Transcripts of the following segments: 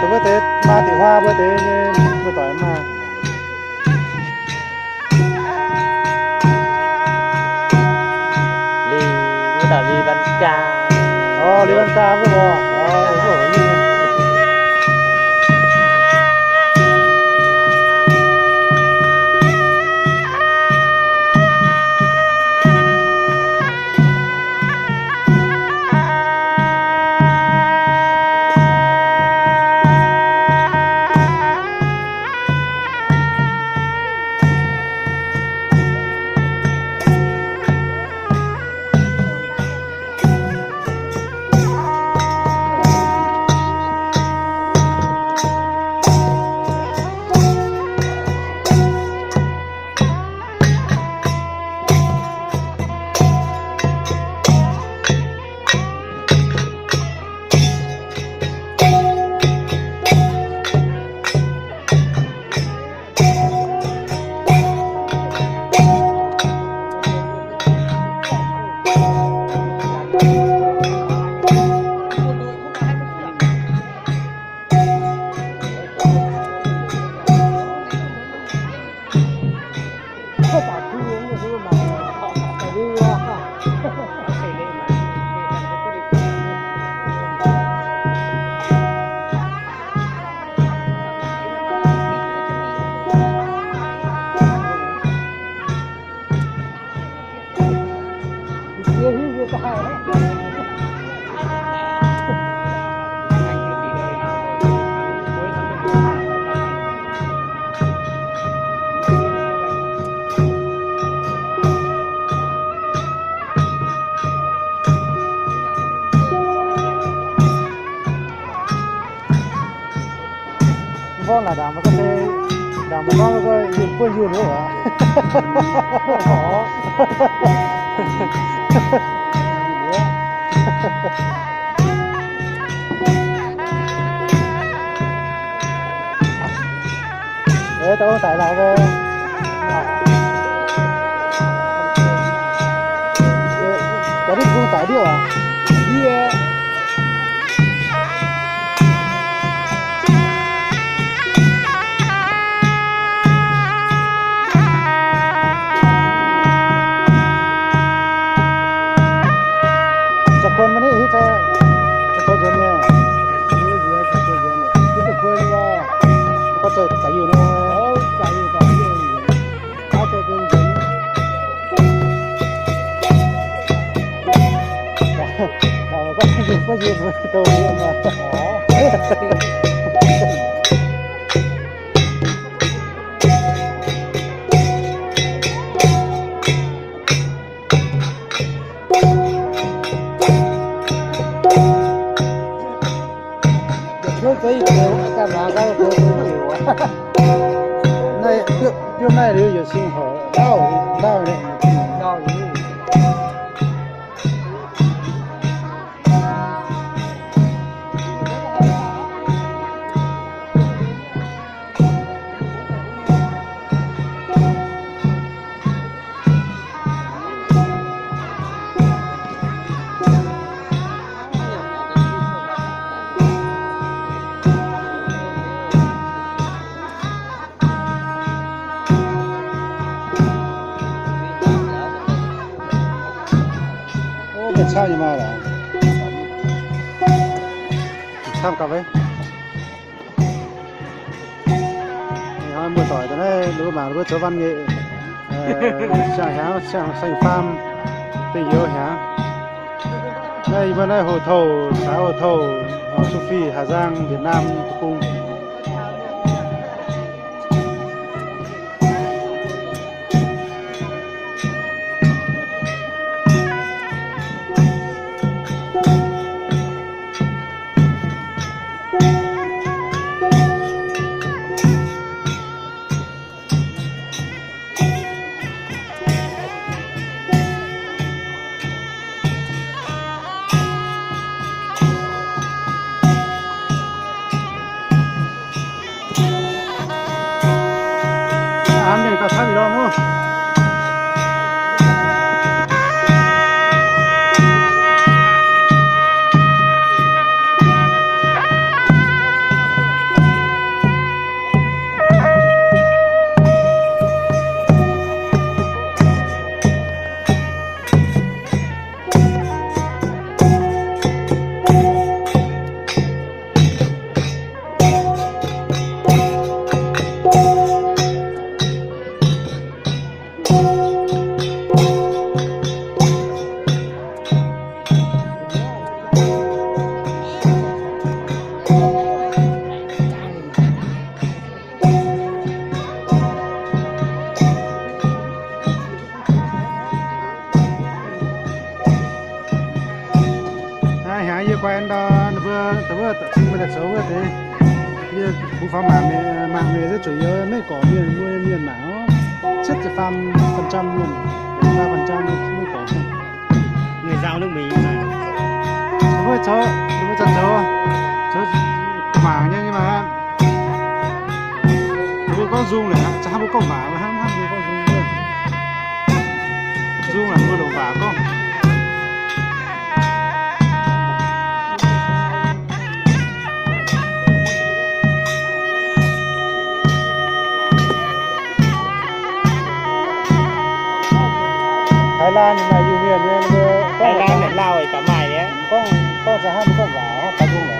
Wuov deix maa deic huaa mbuo deix nyei, mbuo doic maah. Li, wuov dauh Li Văn Ca. Orv, Li Văn Ca wuov oc. Mborqv naaic ndaangc maiv gorngv se, ndaangc maiv gorngv se yunh buonv yunh wuov oc. Ê, taux ong daic lorqc ve. Gaax, ninh kungx daic ndiev oc. Naaiv, biouv naaiv liuz yietc sing horc lauh, lauh, lauh. Camv nyei maah. Camv gapv. Muoz-doic daaih naaiv, ninh mbuo mangc ninh mbuo zoux văn nghệ, siang-hnyangx, siang-hnyangx faam, dingh youz hnyangx. Naaiv yie mbuo naaiv Hồ Thầu, xã Hồ Thầu, Sông Phi, Hà Giang, Việt Nam, Deic-Bung. Hnangv yie guai ndau ninh mbuo da'wuov da'zing mbuo daaih zoux wuov deix, yie kungx faaux mangc, mangc mienh ziex zuqc youz Meiv Guoqv mienh, mbuo mienh mangc orv, cietv ziepc faam phần trăm mienh, ba phần trăm Meiv Guoqv. Ninh mbuo zoux, ninh mbuo zoux, zoux mangc nyei, nyei maah. Ninh mbuo gorngv nzung lehc, za'gengh mbuo gorngv waac, hnangv mbuo gorngv nzung, nzung la'mbuo longc waac gorngv. Thái Lan maaih Iu-Mienh nyei, Thái Lan maaih Laos gaax maaih nyei. Gorngv, gorngv za'gengh mbuo gorngv waac,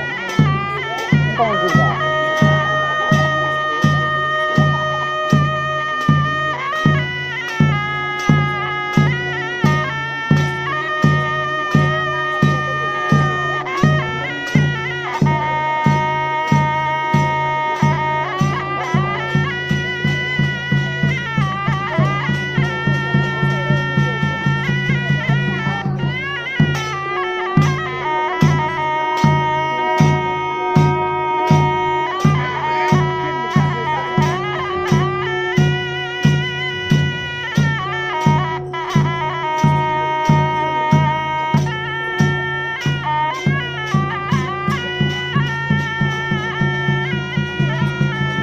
gorngv nzung waac.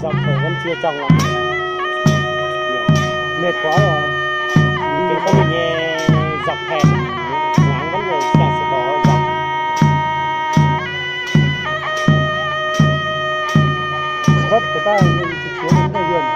Dọc khởi ngăn chia trong lắm. Mệt quá rồi. Thì có mình nghe dọc hẹn ngắn ngắn rồi, chả sự có dọc. Rất cái ta, mình chỉ chiếu đến đây luôn.